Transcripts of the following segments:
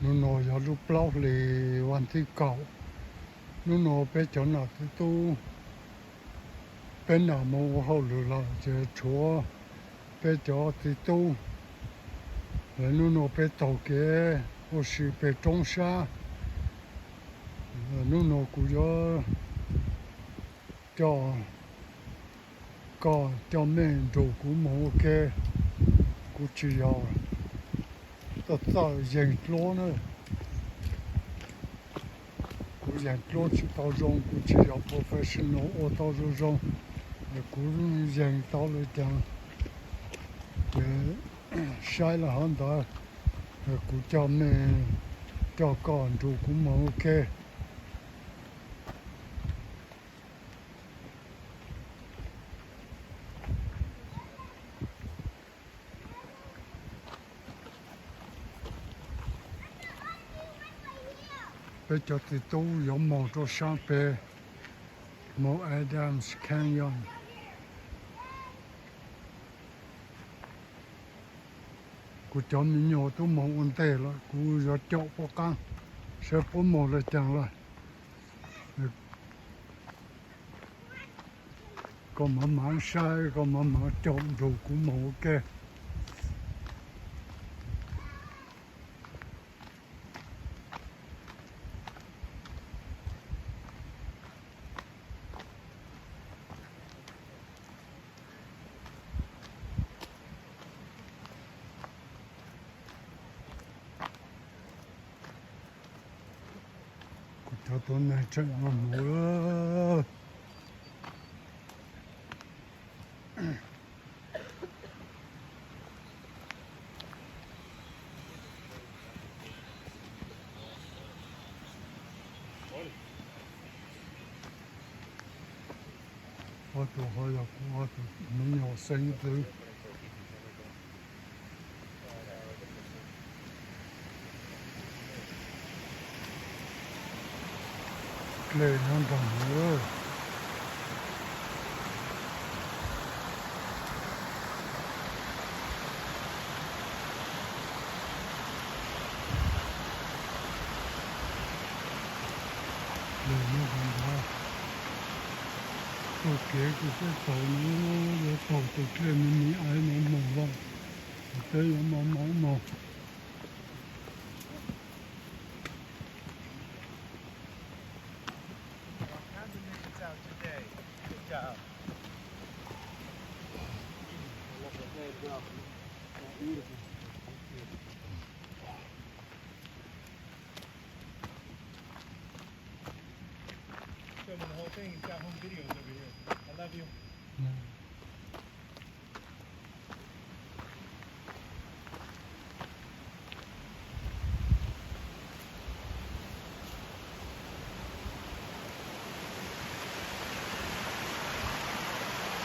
Hnub no yog lub plaub hlis vas thib kaum. Hnub no peb cov nam txiv tub, peb nam mus ua hauj lwm lawm ces tshuav peb cov txiv tub. Hnub no peb taug kev ua si pem roob sab. Hnub no kuv yuav coj koj coj mej nrug kuv moog ua ke. Kuv tsis yog txawj txawj yeeg dluab na. Kuv yeeg dluab tsis tau zoo, kuv tsis yog professional ua tau zoo zoo. Kuv yeeg tau le caag ces saib le hov ntawd, kuv coj mej, coj koj nrug kuv moog ua ke. Peb cov txiv tub yuav moog rua saab peg, moog Adams Canyon. Kuv cov me nyuam tub moog ua ntej lawm, kuv yuav caum puab qaab saib puab moog le caag lawm. Koj mav mav saib, koj mav mav caum nrug kuv moog ua ke. Kuv cov tuab neeg tseem muaj hmoov lawm. Ob tug ho yog kuv ob tug me nyuam xeeb ntxwv. Dlej nyob nraag hauv. Dlej nyob hauv ntawd. Taug kev kuv peb taug no, yuav taug tus dlej me me aiv no moog lawm, peb yuav moog moog moog. Show me the whole thing. He's got home videos over here. I love you.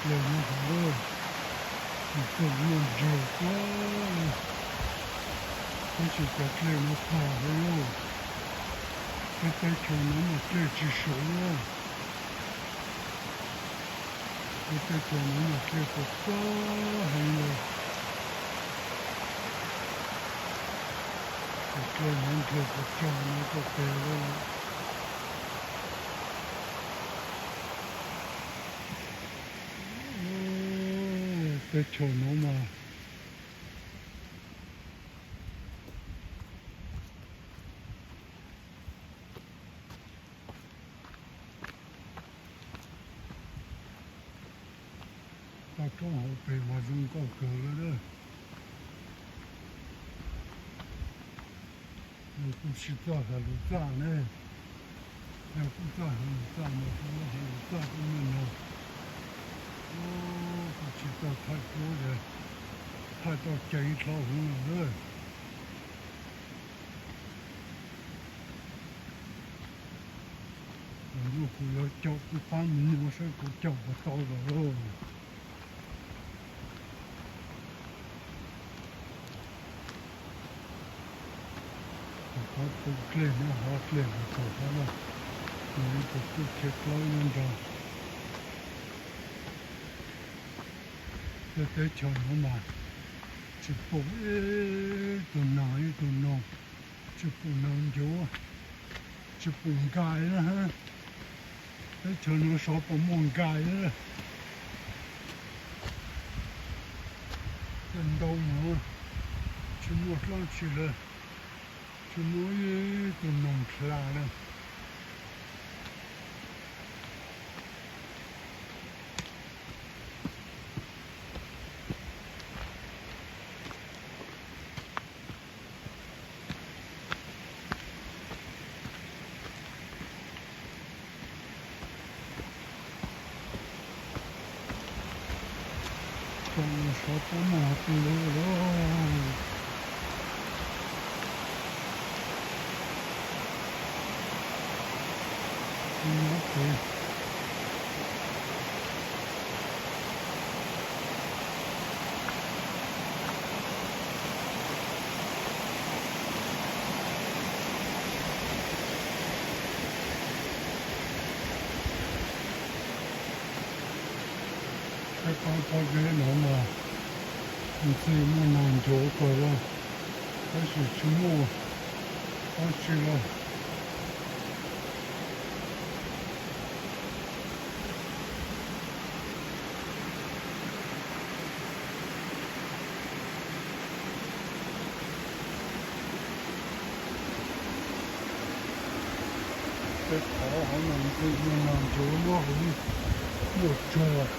Dlej no hov, tsis txawj muaj nrig kub, tab sis cov dlej no pog heev lauj. Peb teb chaws no muaj dlej tsis suav lauj. Peb teb chaws no muaj dlej txawv txawv heev li. Tus dlej no nrhiav tsis tau no tuaj pem lawm. Teb chaws no mas toj roob hauv pes mas zoo nkauj kawg li lawm. Yog kuv tsis txawj hais lus txaj ne, yog kuv txawj hais lus txaj mas kuv hais lus txaj kuj muaj nug. Kuv tsis txawj thaij duab, thaij tau ceev dlhau heev lawm. Lwm zaus kuv yuav caum kuv pab me nyuam saib kuv caum puas tau lawm lauj. Kuv pab pum dlej nyob hov, dlej mus txog hov lawm, nws ib tug tub rhiav dlaub nyob nrog. Tej teb chaws no mas tsis pum ib tug noog ib tug noog, Tsis pum nas ncuav, tsis pum nkais na. Teb chaws no xyov puas muaj nkais na. Cov ntoo no tsis muaj dlaab tsi lawm, tsis muaj ib tug noog dlha na. Xyov puas muaj hauv pes lug lawm. Peb pab pob zeb no mas ntxim muaj nas ncuav kawg li, tab sis tsis muaj dab tsi li. Tej qhov hauv no ntxim muaj nas ncuav, muaj hauv, muaj tsuag,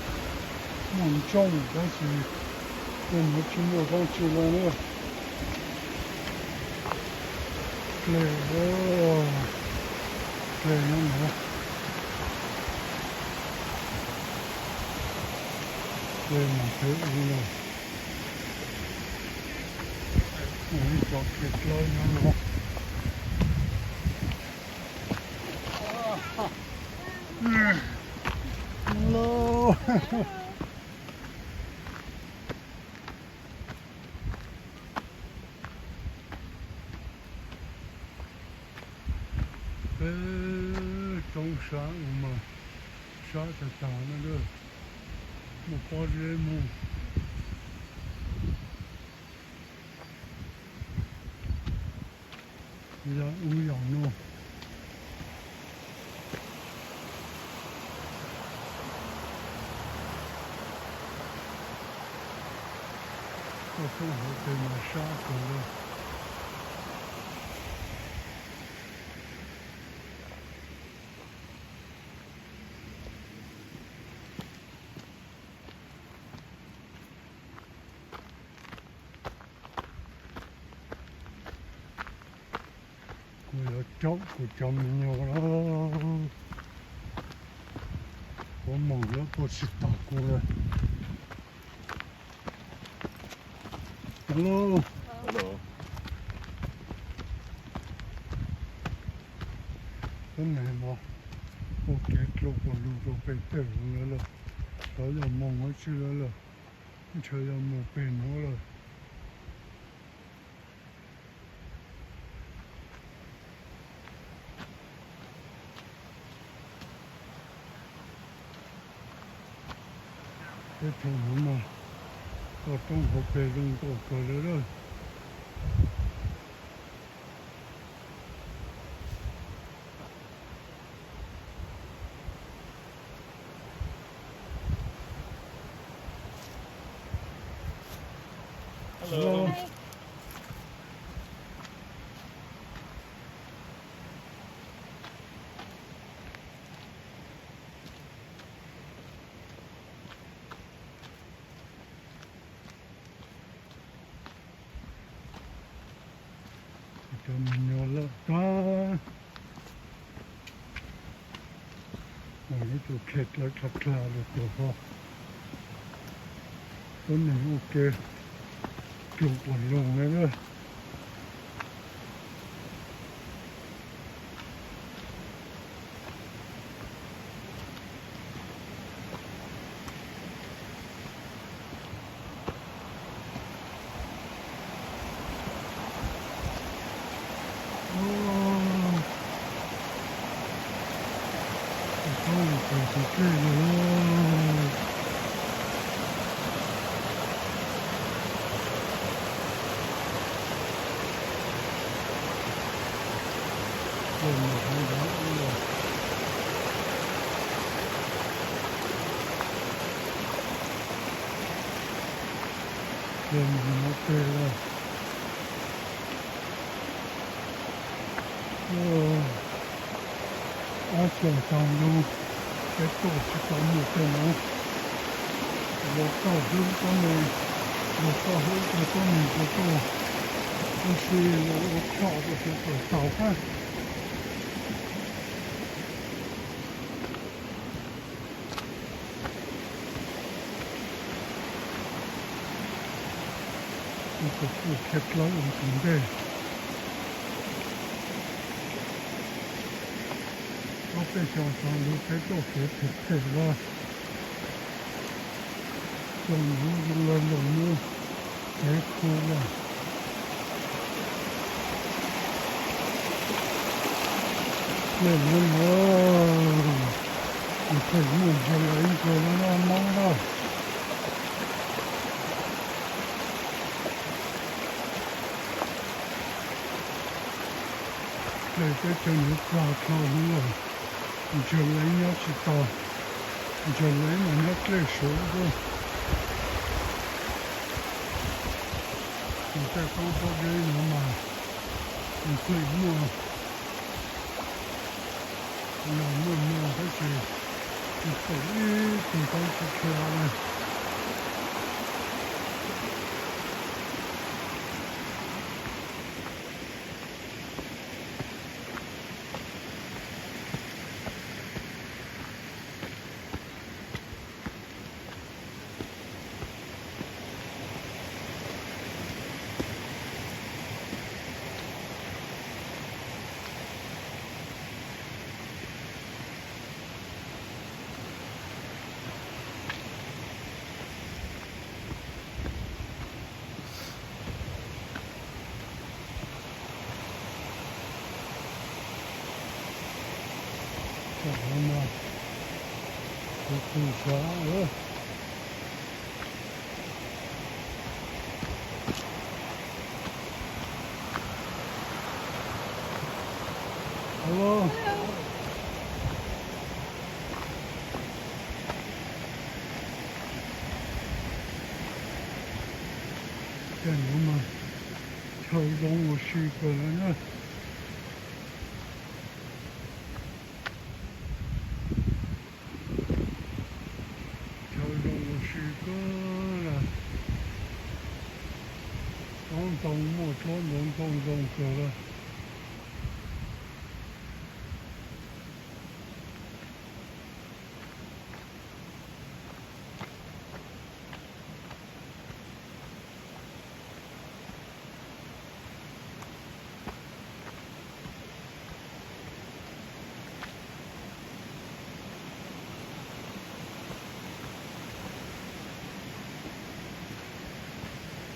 muaj ntsooj, tab sis tej no tsis muaj dab tsi li na. Dlej, dlej no na, dlej mas phem ua luaj. Muaj ib co khiav dlawb nyob no. Peb roob sab no mas sab tag tag na, muaj pob zeb mus. Yam ub yam no. Tuaj roob hauv pes mas sab kawg li. Kuv yuav caum kuv cov me nyuam los, kuv moog lawv puag tsis tau kuv lawm. Hello. Tuab neeg no ua kev dlua puag lug rau pem tej no lawm. Xyov yog moog dab tsi lawm, ntshe yog moog pem no lawm. Teb chaws no mas tuaj roob hauv pes zoo nkauj kawg li lawm. Cov me nyuam loj tag, ua ib tug khev dlawb dlha dlha lug tuaj hov. Tuab neeg ua ke dlua puag lug li lawm. Ces mus hauv nrad ua, ces mus no pem los. Ob xyoos tag lug peb tuaj tsis tau muaj tej no. Luag toj hlwb lub tsob neeg, luag toj hlwb tau tsob neeg puas tuaj, tab sis luag ua txhoj rau sawv daws tau hab. Tus kuj khiav dlawb ua tus ntej. Ob peb xyoos tag lug peb tuaj kev phem phem los, xyoo nuav zoo lawg lug muab kev khu los. Dlej nuav los, nws pheej muaj ntsia laiv kawg no Moob na. Dlej teb chaws nuav txag dlhau heev lawm, ntsia laiv nyob tsis tau, ntsia laiv mas nyob dlej suav xwb. Nws tej qoob pob zeb nuav mas nws pheej muaj, yog muaj mloog tab sis nws pheej ib tug tau tsis tshua le. Tam no mas kuv tsis xav lawm. Hello. Tej nuav mas chaw zoo ua si kawg na. Chaw zoo ua si kawg na. Tsob ntoo muaj tsob ntoo ntoo zoo kawg na.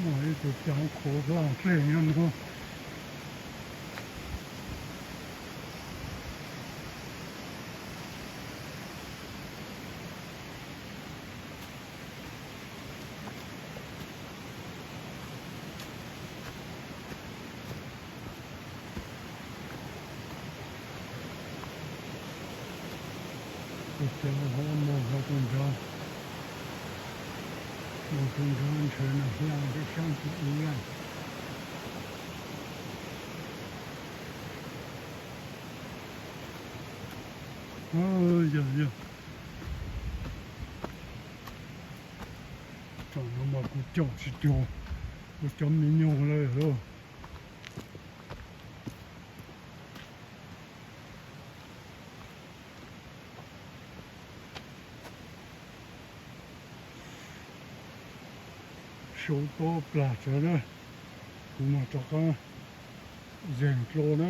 Muaj ib tug caav khuv laj dlej nyob no. Tus caav hov moog hov tug nrad, moog tug nrad ntshe nws hla peb saab tug ub lawm. Yog, yog. Tam no mas kuv caum tsis tau, kuv cov me nyuam lawm lauj. Sub tob plag tsawv na, kuv mam rov qab zeeg dlua na.